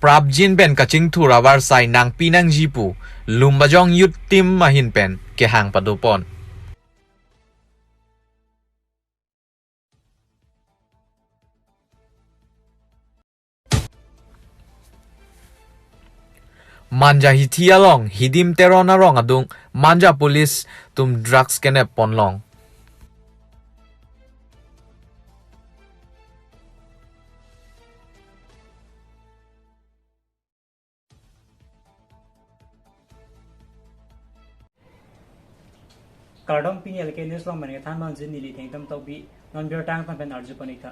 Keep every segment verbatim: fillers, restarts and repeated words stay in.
prapjin pen kachingthur avarsai nangpi nangji pu Lumbajong Youth Team ahin pen kehang padopon. Manja hithi along Hidim Teron arong adung Manja police atum drugs kenep ponlong. Kardom, pini L K News along mane than non jin neli Thengtom Tokbi, non birta angtan pen arju pon-ik tha.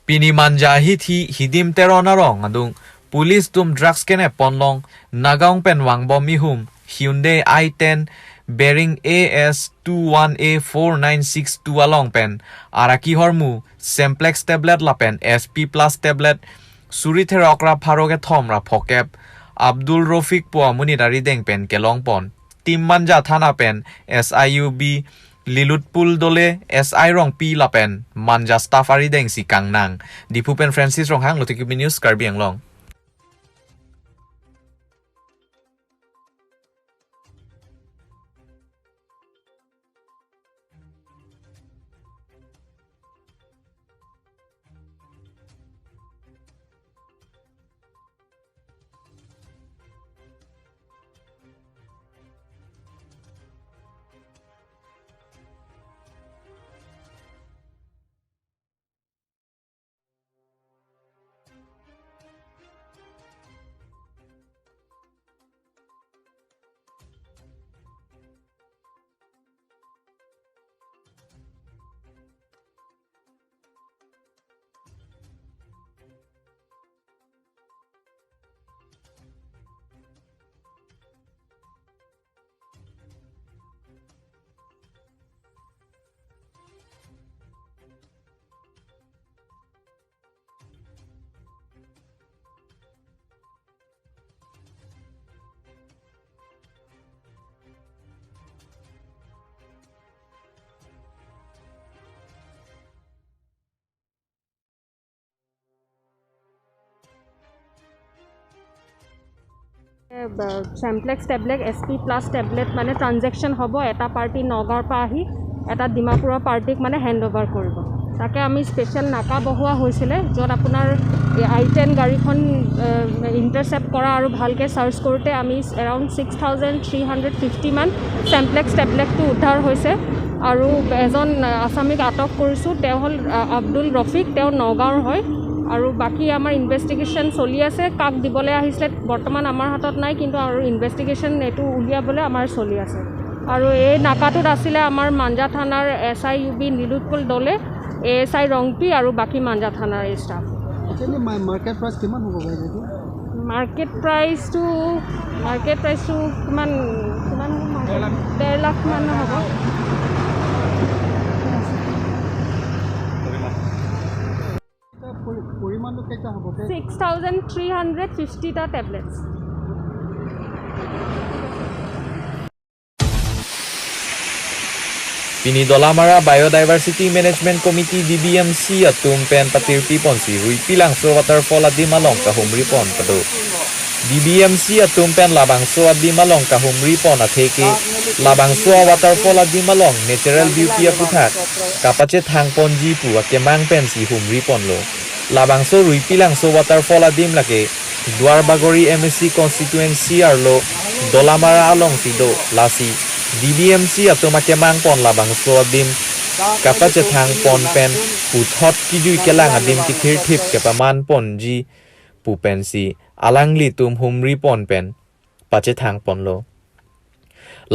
Pini Manja hithi Hidim Teron arong adung police atum drugs kenep ponlong, Nagaon pen vangbom ihum Hyundai i ten bearing A S two one A four nine six two along pen araki hormu Semplex tablet lapen S P plus tablet suri therok ra pharo kethom ra phokep Abdul Rofik pu amonit arideng pen kelong pon. Team Manja Thana pen S I U B Lilutpul Dole, S I Rongpi lapen Manja staff arideng si kangnang. Diphu pen Francis Ronghang, Lote Kimi News, Karbi Anglong. এ, ব-, চেম্প্লেক্স tablet, S P plus tablet মানে ট্ৰানজেকশ্যন হ'ব। এটা পাৰ্টি নগাঁৱৰ পৰা আহি এটা ডিমাপুৰৰ পাৰ্টিক মানে হেণ্ড অভাৰ কৰিব। তাকে আমি স্পেচিয়েল নাকা বহোৱা হৈছিলে, য'ত আপোনাৰ এই আই টেন গাড়ীখন, এ, ইণ্টাৰচেপ্ট কৰা আৰু ভালকৈ চাৰ্চ কৰোঁতে আমি around six thousand three hundred fifty মান চেম্প্লেক্স টেবলেটটো উদ্ধাৰ হৈছে। আৰু এজন, আ, আছামীক আটক কৰিছোঁ, তেওঁ হ'ল, আ, আব্দুল ৰফিক, তেওঁ নগাঁৱৰ হয়। আৰু বাকী আমাৰ ইনভেষ্টিগেশ্যন চলি আছে, কাক দিবলৈ আহিছিলে বৰ্তমান আমাৰ হাতত নাই, কিন্তু আৰু ইনভেষ্টিগেশ্যন এইটো উলিয়াবলৈ আমাৰ চলি আছে। আৰু এই নাকাটোত আছিলে আমাৰ মাঞ্জা থানাৰ S I U B Nilotpal দলে, এ এছ আই ৰংপি আৰু বাকী মাঞ্জা থানাৰ ষ্টাফ। আচ্ছা, এনেই মা-, মাৰ্কেট প্ৰাইচ কিমান হ'ব বাইদেউ এইটো? মাৰ্কেট প্ৰাইচটো, মাৰ্কেট প্ৰাইচটো কিমান, কিমান হ'ব মাৰ্কেট? ডেৰ লাখ মান হ'ব। এটা পৰি-, পৰিমাণটো কেইটা হ'ব? ছিক্স থাউজেণ্ড থ্ৰী হাণ্ড্ৰেড ফিফটিটা tablets. Pini Dolamara Biodiversity Management Committee, D B M C atum pen patirpi ponsi Ruipilangso Waterfall adim along kahumri pon pado. D B M C atum pen labangso adim along kahumri pon atheke labangso a waterfall adim along natural beauty aputhak kapachethang ponji pu akemang pensi humri ponlo. Labangso Ruipilangso Waterfall adim lake Duarbagori M A C constituency arlo Dolamara alongsi do, lasi D B M C atum akemang pon labangso adim kapachethang pon pen puthot kijui kelang adim kithirthip kepaman ponji pu pensi alanglitum humri pon pen pachethang ponlo.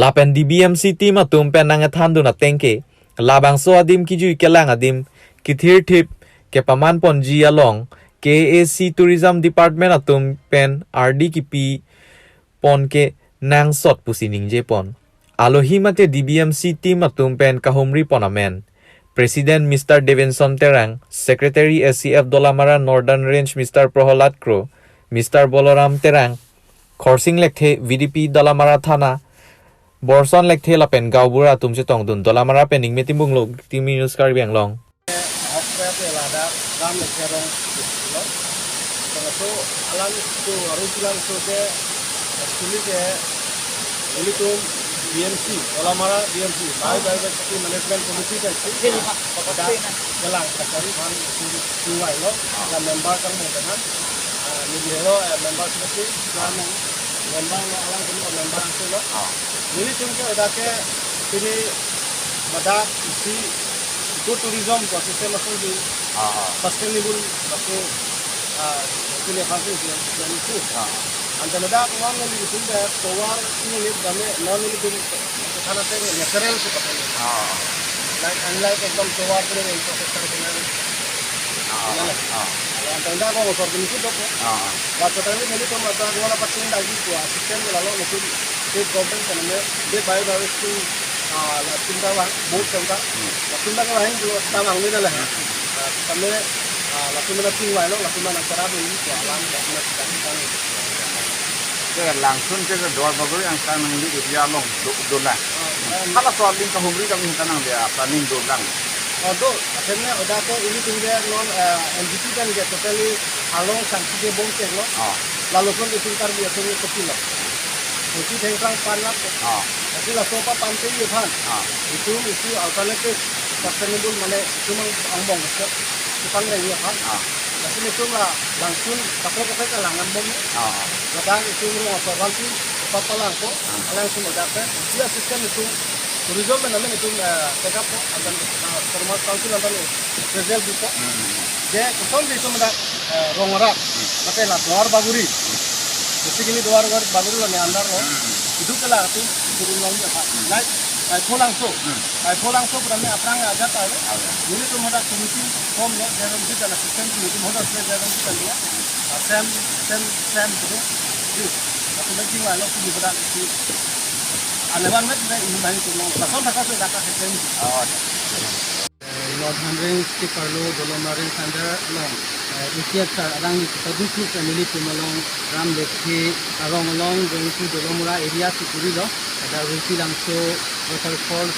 Lapen D B M C team atum pen nang-ethandun atengke labangso adim kijui kelang adim kithirthip kepaman ponji along K A A C Tourism Department atum pen ardi kipi pon ke nangsot pusi ningje pon. Alohi mate D B M C team atum pen kahumri pon amen President Mister Devinson Terang, Secretary A C F Dolamara Northern Range Mister Proholad Kro, Mister Boloram Terang, Khorsing Lekthe, V D P Dolamara Thana, Borson Lekthe lapen gaonbura atum chetongdun. Dolamara pen Ningme Timung, Lote Kimi News Karbi Anglong. So, alam itu, Ruchi Langso ke, actually ke, nelitum B M C, Dolamara B M C, Biodiversity Management Committee ke itu, ada kelang kachari man itu tuai lo, ada member kan mau dengan, ah, neli lo, eh, member seperti, member lo, alam itu member itu lo. Nelitum ke ada ke, ini, ada isi, itu tourism ekosystem aku di, Ah, ah. Sustainable laso, ah, pini aphan si, si, si, si. Ah. Ante ladak non nelitum ke tovar neli kami non nelitum karena saya natural si pakai. Ah. Like, unlike ekdom tovar pura infrastructure pura. Ah, ah, ah. Ante ladak ko sor kini si dok. Ah, ah. Laso tadi nelitum ada ko na patin lagi tua system lalu nelitum state government karena dia biodiversity, ah, latum ka wang, board ka wang. Hmm. Latum ka wang itu tawang ni dah lah. Hmm. Ah, kami, ah, latum na tingwai lo, latum na cara dulu, ya, lang, latum na kita, kita ni. Ke Langsun ke Duar Bagori angkang nangli area along do, do na. Ah, kan. Halaso aling kahumri kami hingkan nang dia planning do lang. Oh, do, akhirnya udah ke ini tinggal non, eh, N G T kan dia totally along sangsi ke bongkek lo. Ah. Lalu pun itu kan dia sini kecil lo. Itu tengkang pan lah. Ah. Tapi laso apa pantai dia pan. Ah. Itu, itu alternative sustainable mana itu mang angbong itu. Itu kan dia pan. Ah. Tapi itu lah langsung pakai-pakai ke langan bom. Ah. Kadang itu rumah observansi, apa-apa langko, Ah. langsung ada kan. Dia sistem itu tourism mana itu, eh, take up ko, akan, eh, termasuk council akan, eh, appraisal itu. Hmm. Dia kosong itu mana, eh, Rongrak, Hmm. mate la Duar Bagori. Hmm. Jadi ini Duar Bagori lo ni andar lo. Hmm. Itu ke la itu turun lagi apa? Hmm. Naik, naik pulang so. Hmm. Naik pulang so berani apa nggak ada tahu. Ada. Ini tuh ada committee form lo, dia orang kita lah sistem ini tuh ada sudah dia orang kita dia. Hmm. Ah, sem, sem, sem gitu. Di, aku nanti lah lo tuh berani itu. Alewan met na ini banyak tuh lo. Langsung tak kasih data sistem. Oh, ada. Eh, North Hamren District arlo Dolamara Range under along, eh, A C F sir alangli kepaduk kluk nelitum along Ram Lekhi arong along going to Dolamara area si kuri lo, ada Ruchi Langso waterfalls,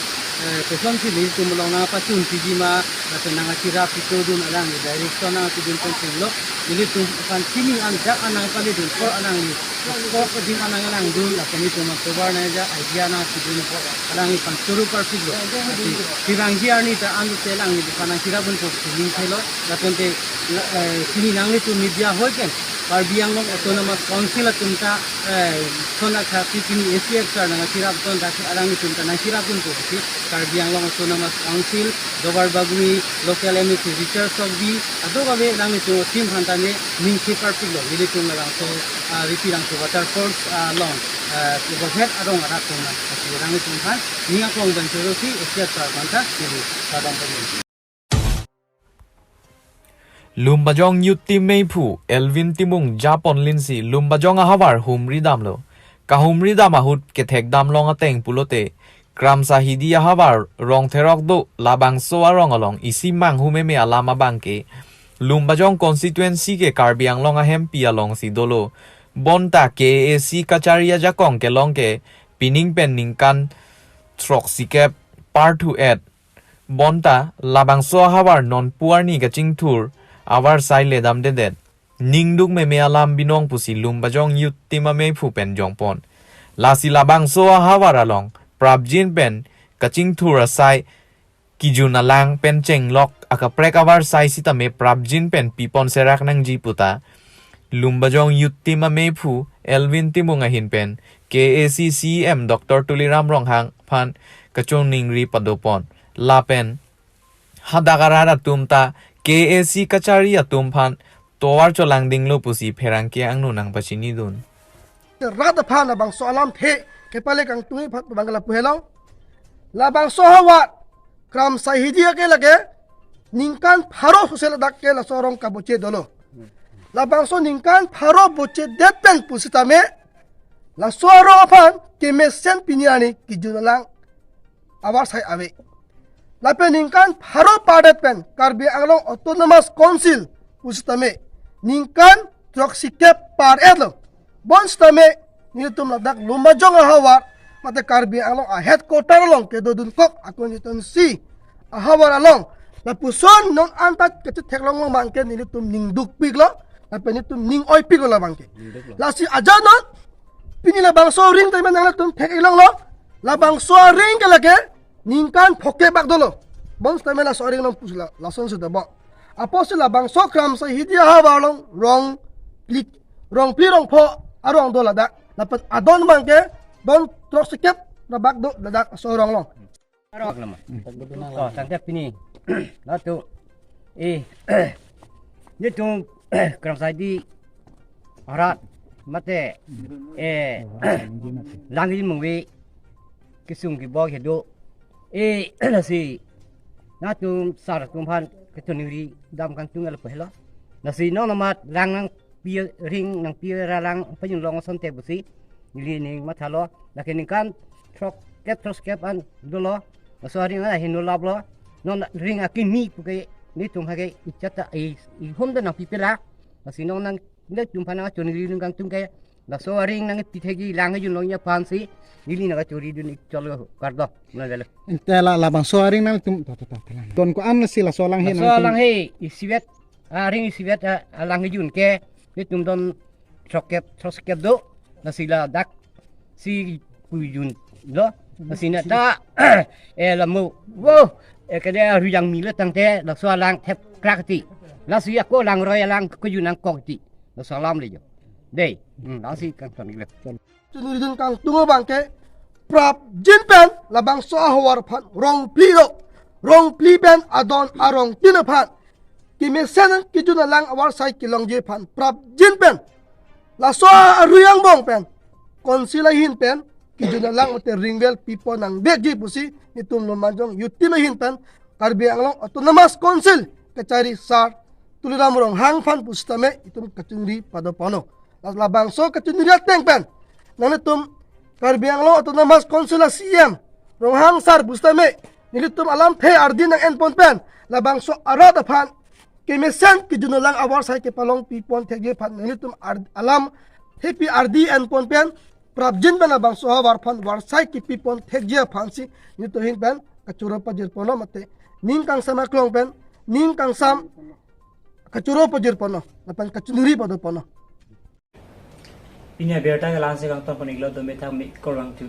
eh, kosonsi nelitum along nangpachun piji ma, lapen nangkachirap pitodun alangli direction nangpidun pensi lo, nelitum aphan chini an jak an nangpalidun apor alangli Kok adim anang langdun, lapen itum atovar nangja idea nangpidun apot alangli aphan choro parpiklo. Lasi pirangji arni ta anut te alangli aphan nangkirap un apot sining thelo. Lapen te, la, eh, chini nanglitum media hoi pen Karbi Anglong Autonomous Council atum ta, eh, son athak si chini A C F sir nangkirap ton ta si alanglitum ta nangkirap un apot si Karbi Anglong Autonomous Council, Duar Bagori, local M A C Richard Sokbi, aduk ave alanglitum team aphan ta ne ningke parpiklo, nelitum labangso, ah, Ripi Langso waterfalls, ah, along, ah, Bohet arong arat atum na, lasi alanglitum aphan ning akong pen choro si A C F sir aphan ta neli kardom pajir. Lumbajong Youth Team meiphu Elvin Timung japonlinsi Lumbajong ahavar humri damlo. Kahumri dam ahut kethek damlong ateng pulote, Kramsa Hidi ahavar Rongtherok do labangso arong along isi manghu meme alam abang ke, Lumbajong constituency ke Karbi Anglong ahempi alongsi dolo. Bonta K A A C kachari ajakong kelong ke, pining pen ningkan throksikep, par thu et. Bonta labangso ahavar nonpu arni kachingthur avarsai le damdedet. Ningduk meme alam binong pusi Lumbajong Youth Team ameiphu pen jongpon. Lasi labangso ahavar along prapjin pen kachingthur asai, kijun alang pen chenglok akaprek avarsai sitame prapjin pen pipon serak nangji puta Lumbajong Youth Team ameiphu Elvin Timung ahin pen K A A C C E M Doctor Tuliram Ronghang aphan kachiningri padopon. Lapen hadak arat atum ta K A A C kachari atum aphan tovar cholangdinglo pusi pherangke angno nangpachinidun. Rat aphan labangso alamthe kepale kangtui phat bang lapu helong. Labangso ahavar Kramsa Hidi ke lake ningkan pharo sose ladak ke laso arong kaboche dolo. Labangso ningkan pharo bochedet pen pusitame laso arong aphan kemesen pini arni kijun alang avarsai ave. Lapen ningkan pharo pardet pen Karbi Anglong Autonomous Council pusitame ningkan throksikep par etlo. Bonsitame nelitum ladak Lumbajong ahavar mate Karbi Anglong a headquarter along kedodunkok a constituency ahavar along lapuson non anta kachethek longlong abang ke nelitum ningdukpiklo. Lapen nelitum ning oipiklo labangke. Lasi ajanon pini labangso aring tame nangtum thek-ik longlo. Labangso aring ke lake ningkan phokep bak dolo. Bonsitame laso aring along pusi la, lason sudah bo. Apotsi labangso Kramsa Hidi ahavar along rong phli, rong phli rong pho arong do ladak. Lapen adon abangke don throksikep ra bak do ladak laso arong along. Arok nama. Oh, tangte pini. Latum, eh, nelitum Kramsa Hidi arat mate, eh, Langkejun Mungve kesung kebok kedo. Eh, lasi nelitum sar atum aphan kachoningri dam kangtung lapu helo. Lasi non amat lang nangpi aring nangpi ra lang pajun long asonte pusi neli ning mathalo. Lake ningkan throkep throksikep an dolo. Laso aring an ahinu laplo. Non aring akimi puke nelitum hake ichat ta i, ihum ta nangpipe la. Lasi non nang nelitum aphan nangchoningri dun kangtung ke laso aring nangpi thekji, lang kejun longji aphansi neli nangchoningri dun ik cholo kardom. Non velo. Ante la labangso aring nangtum ta, ta, ta, ta, lang. Don ko-an si laso alang he laso nangtum. Alang he isivet, aring isivet, a, alang kejun ke nelitum don throkep throksikep do. Lasi ladaksi pujunlo. Lasi neta, eh, lamu. Wo, eh, kede arujang mile tangte laso alang thep krak ti. Lasi ako langroi alang kejun nangkok ti. Laso alam le jo. Dei. Hmm, lasi kangton le. Choningri dun kangtung abangke prapjin pen labangso ahavar aphan rong phli do. Rong phli pen adon arong tin aphan kemesen kejun alang avarsai kelongji aphan prapjin pen laso arui angbong pen Council ahin pen kejun alang mate ringvel pipon nangvekji pusi nelitum Lumbajong Youth Team ahin pen Karbi Anglong Autonomous Council kachari Sar Tuliram Ronghang aphan pusitame itum kachoningri pado ponlo. La-, labangso kachoningri ateng pen nanglitum Karbi Anglong Autonomous Council a C E M Ronghang sar pusitame nelitum alamthe ardi nang-enpon pen labangso arat aphan kemesen kejun alang avarsai kepalong pipon thekji aphan nelitum ar-, alamthepi ardi enpon pen prapjin pen labangso ahavar aphan varsai kepipon thekji aphansi nelitum ahin pen kachoro pajir ponlo mate ning kangsam aklong pen ning kangsam kachoro pajir ponlo lapen kachoningri pado ponlo. Pini abirta ke la-ansi kangton pon iklo, dome thak me korang tu.